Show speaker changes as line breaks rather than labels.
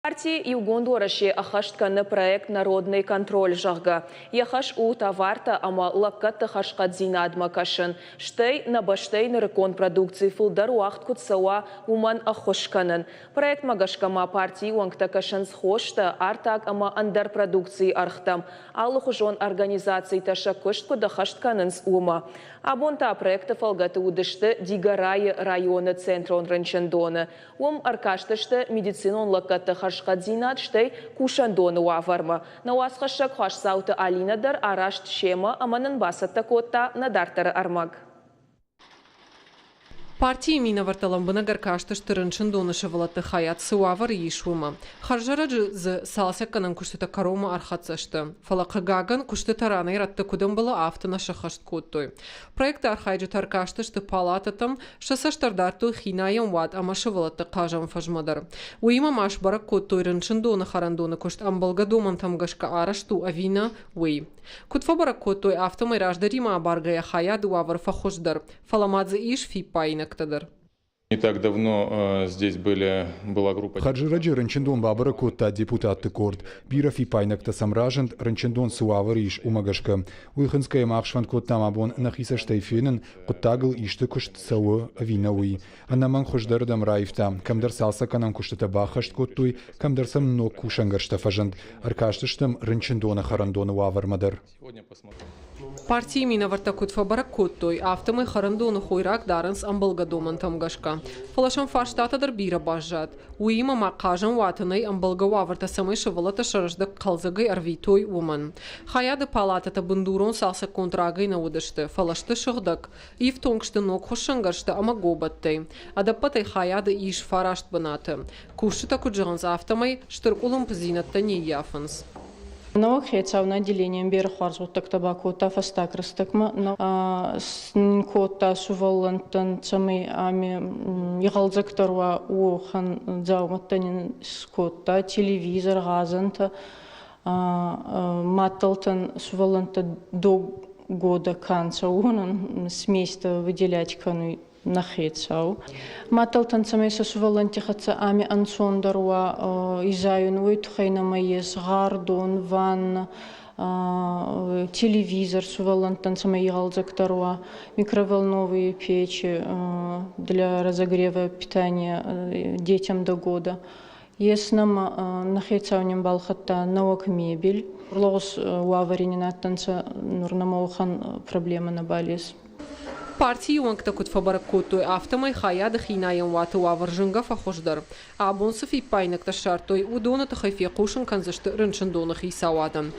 Парти Иугонд Уӕрӕсе ӕххӕст кӕны проект Народный контроль, зӕгъгӕ. Йӕ хӕс у товартӕ ӕмӕ лӕггӕдты хӕрзхъӕддзинадмӕ кӕсын, стӕй нӕ бӕстӕйы нырыккон продукци фылдӕр уагъд куыд цӕуа, уымӕн ӕххуыс кӕнын. Проектмӕ гӕсгӕ ма партийы уӕнгтӕ кӕсынц хостӕ, артаг ӕмӕ ӕндӕр продукцийы ӕргътӕм, алыхуызон организацитӕ сӕ куыст куыд ӕххӕст кӕнынц, уымӕ. Абон та проекты фӕлгӕты уыдысты Дигорайы районы центрон рынчындоны. Уым ӕркастысты медицинон лӕггӕдты хӕрзхъӕддзинад, стӕй кусӕндоны уавӕрмӕ. Нӕ уацхӕссӕг Хуасдзауты Алинӕ дӕр араст семӕ ӕмӕ нын бацӕттӕ кодта нӕ дарддӕры ӕрмӕг.
Партийы минӕвӕрттӕ лӕмбынӕг ӕркастысты рынчындоны сывӕллӕтты хайад цы уавӕры ис, уымӕ. Хӕрзӕрӕджы дзы цалцӕггӕнӕн куыстытӕ кӕронмӕ ӕрхӕццӕ сты. Фӕлӕ, хъыгагӕн, куыстытӕ ранӕй-рӕтты куыд ӕмбӕлы, афтӕ нӕ сӕххӕст кодтой. Проекты архайджытӕ ӕркастысты палатӕтӕм, сӕ цӕст ӕрдардтой хинайӕн уат ӕмӕ сывӕллӕтты хъазӕн фӕзмӕ дӕр. Уыимӕ ма сбӕрӕг кодтой, рынчындоны хӕрӕндоны куыст ӕмбӕлгӕ домӕнтӕм гӕсгӕ арӕзт у ӕви нӕ, уый. Куыд фӕбӕрӕг кодтой, афтӕмӕй раздӕримӕ абаргӕйӕ хайады уавӕр фӕхуыздӕр, фӕлӕ ма дзы ис фиппаинӕгтӕ дӕр.
Не так давно здесь были, была группа.
Хӕрзӕрӕджы рынчындон бабӕрӕг кодта депутатты къорд. Бирӕ фиппаинӕгтӕ сӕм разынд, рынчындон цы уавӕры ис, уымӕ гӕсгӕ. Уый хынцгӕйӕ мах сфӕнд кодтам абон нӕхи цӕстӕй фенын, хъуыддагыл исты куыст цӕуы ӕви нӕ, уый. Ӕнӕмӕнг хуыздӕрырдӕм раивта, кӕмдӕр цалцӕггӕнӕн куыстытӕ баххӕст кодтой, кӕмдӕр сӕм ног кусӕнгӕрзтӕ фӕзынд. Ӕркастыстӕм рынчындоны хӕрӕндоны уавӕрмӕ дӕр.
Партийы минӕвӕрттӕ куыд фӕбӕрӕг кодтой, афтӕмӕй хӕрӕндоны хойраг дарынц ӕмбӕлгӕ домӕнтӕм гӕсгӕ. Фӕлӕ сӕм фарстатӕ дӕр бирӕ баззад. Уыимӕ ма хъазӕн уаты нӕй ӕмбӕлгӕ уавӕртӕ, цӕмӕй сывӕллӕттӕ сӕ рӕстӕг хъӕлдзӕгӕй ӕрвитой, уымӕн. Хайады палатӕтӕ бындурон цалцӕггонд рагӕй нӕ уыдысты, фӕлӕ сты сыгъдӕг. Ифтонг сты ног хуыссӕнгӕрзтӕ ӕмӕ гобӕттӕй. Ӕдӕппӕтӕй хайады ис фараст бынаты. Кусджытӕ куыд зӕгъынц, афтӕмӕй стыр къуылымпыдзинӕдтӕ не ййафынц.
Нӕуӕг хецау нӕ отделенийӕн берӕ хуарз гъуддӕгтӕ бакодта фӕстаг рӕстӕгмӕ. Кодта сувӕллӕнттӕн, цӕмӕй ами игъӕлдзӕгдӕр уа, уӕхӕн дзаумӕттӕ нин скодта, телевизор, гъазӕнтӕ. Мадтӕлтӕн сувӕллӕнттӕ до года ка нцӕ, уонӕн смесь-тӕ выделять кӕнуй нӕ хецау. Мадтӕлтӕн цӕмӕй сӕ сувӕллӕнтти хӕццӕ ами ӕнцондӕр уа изайун, уой туххӕй нӕмӕ ес гъар дон, ванна, телевизор сувӕллӕнттӕн цӕмӕй игъӕлдзӕгдӕр уа, микроволновые печи для разогрева питания детям до года. Ес нӕмӕ нӕ хецау нин балхӕдта нӕуӕг мебель. Логъуз уавӕри нин адтӕнцӕ, нур нӕмӕ уӕхӕн проблемӕ нӕбал ес.
Партийы уӕнгтӕ куыд фӕбӕрӕг кодтой, афтӕмӕй хайады хинайӕн уаты уавӕр зынгӕ фӕхуыздӕр. Абон цы фиппаинӕгтӕ ссардтой, уыдоны тыххӕй фехъусын кӕндзысты рынчындоны хицауадӕн.